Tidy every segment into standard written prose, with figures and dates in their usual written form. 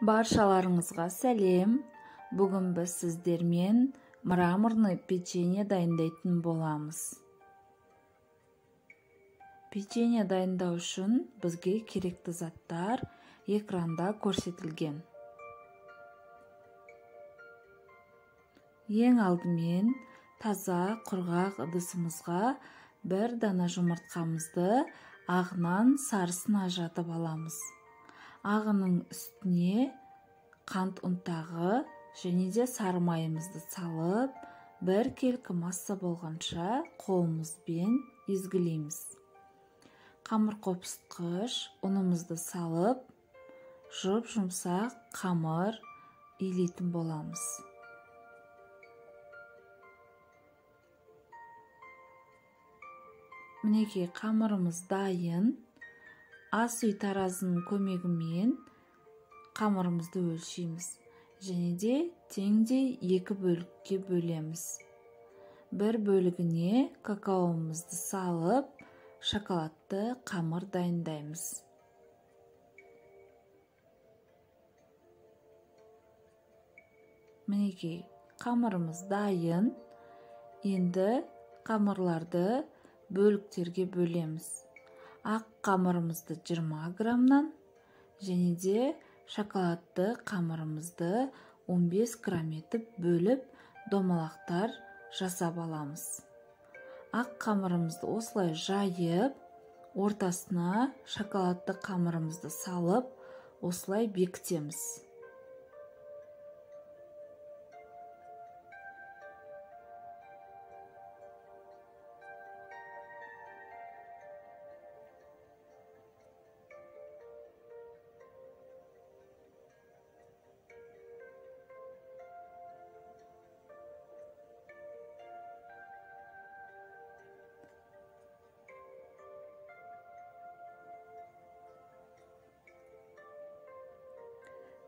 Баршаларыңызға сәлем. Бүгін біз сіздермен мраморный печенье дайындайтын боламыз. Печенье дайындау үшін бізге керекті заттар экранда көрсетілген. Ең алдымен таза құрғақ ыдысымызға бір дана жұмыртқамызды ағынан сарысын ажыратып аламыз. Ағының үстіне қант ұнтағы және де сары майымызды салып, бір келкі масса болғанша қолымызбен езгілейміз. Қамыр қопсытқыш ұнымызды салып, жұп-жұмсақ қамыр илейтін боламыз. Мінекей қамырымыз дайын. Ас үй таразының көмегімен қамырымызды өлшейміз және де теңдей екі бөлікке бөлеміз. Бір бөлігіне какаомызды салып, шоколадты қамыр дайындаймыз. Мінекей қамырымыз дайын. Енді қамырларды бөліктерге бөлеміз. Ақ қамырымызды 20 граммнан және де шоколадты қамырымызды 15 грамм етіп бөліп домалақтар жасап аламыз. Ақ қамырымызды осылай жайып, ортасына шоколадты қамырымызды салып, осылай бекітеміз.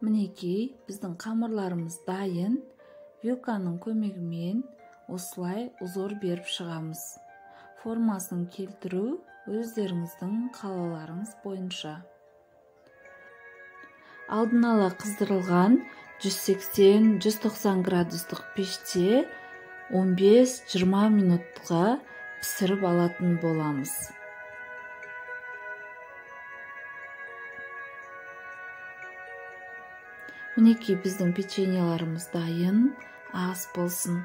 Мінекей, біздің қамырларымыз дайын. Вилканың көмегімен осылай узор беріп шығамыз. Формасын келтіру өздеріңіздің қалаларыңыз бойынша. Алдын ала қыздырылған 180-190 градустық пеште 15-20 минутқа пісіріп алатын боламыз. Мінекей біздің печеньеларымыз дайын, ас болсын.